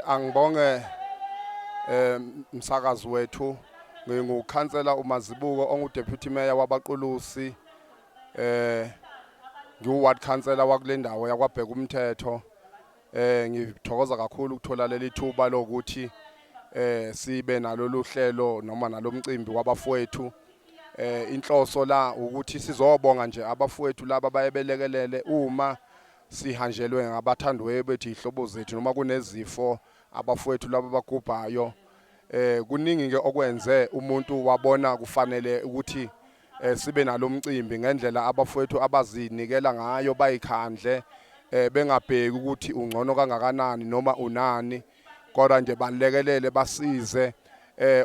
Angibonge msakazi wethu. Ngingukhansela uMazibuko, ongu deputy mayor waBaqulusi. Ngiwu ward councillor wakule ndawo yakwaBheka umthetho. Ngithokoza kakhulu ukuthola leli thuba lokuthi sibe nalolu hlelo noma nalomcimbi wabafowethu. Inhloso la ukuthi sizobonga nje abafowethu laba bayebelekelele uma sihanjelwe ngabathandiweyo bethu, ihlobo zethu, noma kunezifo, abafowethu laba abagubhayo. Kuningi ke okwenze umuntu wabona kufanele ukuthi sibe nalomcimbi ngendlela abafowethu abazinikela ngayo, bayikhandle, bengabheki ukuthi ungcono kangakanani noma unani, kodwa nje balekelele, basize.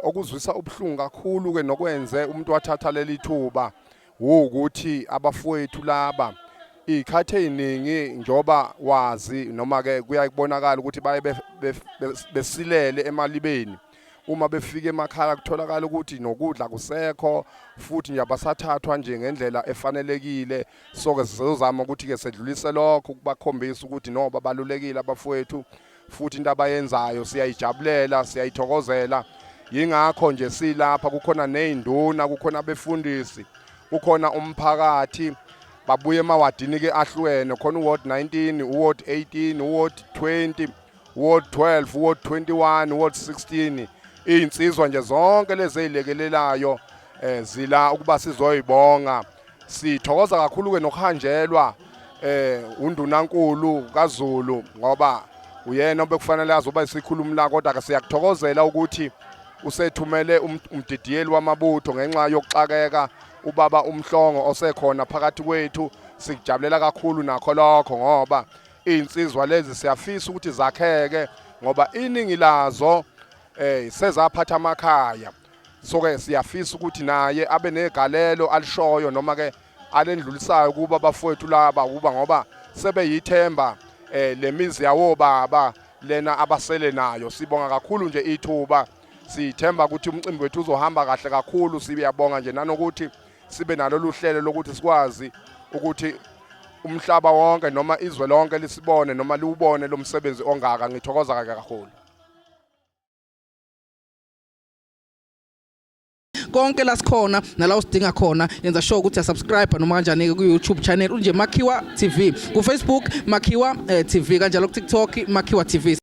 Okuzwisa ubuhlungu kakhulu ke nokwenze umuntu wathatha leli thuba ukuthi abafowethu laba ikhathi eziningi, njoba wazi noma ke kuyakubonakala ukuthi baye besilele emalibeni, uma befika emakhaya kutholakala ukuthi nokudla kusekho, futhi nje abasathathwa nje ngendlela efanelekile. So ke sizozama ukuthi ke sedlulise lokho ukubakhombisa ukuthi no, babalulekile abafowethu, futhi into abayenzayo siyayijabulela, siyayithokozela. Yingakho nje silapha, kukhona nezinduna, kukhona abefundisi, kukhona umphakathi, babuye emawadini ke ahlukene, khona uward 19, uward 18, uward 20, ward 12, ward 21, ward 16. Izinsizwa nje zonke lezi ezilekelelayo zila ukuba sizoyibonga. Sithokoza kakhulu ke nokuhanjelwa undunankulu kaZulu, ngoba uyena obekufanele azoba isikhulumi la, kodwa ke siyakuthokozela ukuthi usethumele umdidiyeli wamabutho ngenxa yokuxakeka, ubaba uMhlongo osekhona phakathi kwethu. Sikujabulela kakhulu nakho lokho, ngoba izinsizwa lezi siyafisa ukuthi zakheke, ngoba iningi lazo sezaphatha amakhaya. So ke siyafisa ukuthi naye abe negalelo alishoyo noma ke alendlulisayo kuba abafowethu laba, kuba ngoba sebeyithemba lemizi yawo baba lena abasele nayo. Sibonga kakhulu nje ithuba, sithemba ukuthi umcimbi wethu uzohamba kahle kakhulu. Siyabonga nje nanokuthi sibe nalolu hlelo lokuthi sikwazi ukuthi umhlaba wonke noma izwe lonke lisibone noma liwubone lo msebenzi ongaka. Ngithokoza kakhulu. Konke la sikhona nala usidinga khona, yenza sure ukuthi uyasubscribe noma kanjani ku YouTube channel unje Makhiwa TV, ku Facebook Makhiwa TV, kanjalo ku TikTok Makhiwa TV.